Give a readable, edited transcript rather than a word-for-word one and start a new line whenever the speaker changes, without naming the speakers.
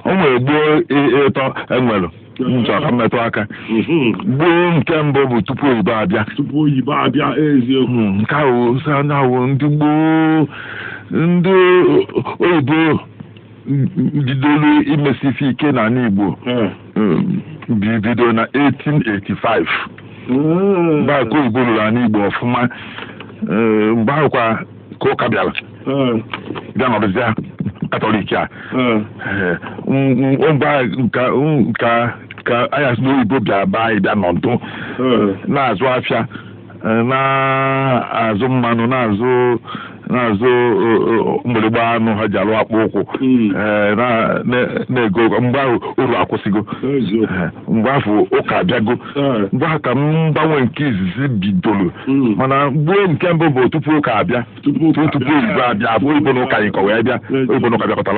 O nwere gboo ịtọ enwere m chọrọ ka m metụ aka. Gboo nke mbụ bụ tupu oyibo abịa.
Tupu oyibo abịa, eziokwu.
Nke ahụ nsọ ahụ ndị gboo, ndị oyibo bidoro imesi ife ike n'ala Igbo bido na 1885, mgbe ahụ ka oyibo ruru ala Igbo ọfụma. Mgbe ahụ kwa ka ụka bịara bịa nọrọzịa, Katọlik a. Mgbe ahụ ka anya sị na oyibo bịara be anyị, bịa nọdụ, na-azụ afịa, na-azụ mmanụ, na-azụ mgbịrịgba anụ ha ji alụ akpụ ụkwụ, na-ego. Mgbe ahụ uru akwụsịgo. Mgbe ahụ ụka abịago. Mgbe ahụ ka mgbanwe nke izizi bidoro. Mana gboo nke mbụ bụ tupu ụka abịa.
Tupu
tupu oyibo abịa, abụ oyibo na ụka yikọ wee bịa. Oyibo na ụka bịakọtara.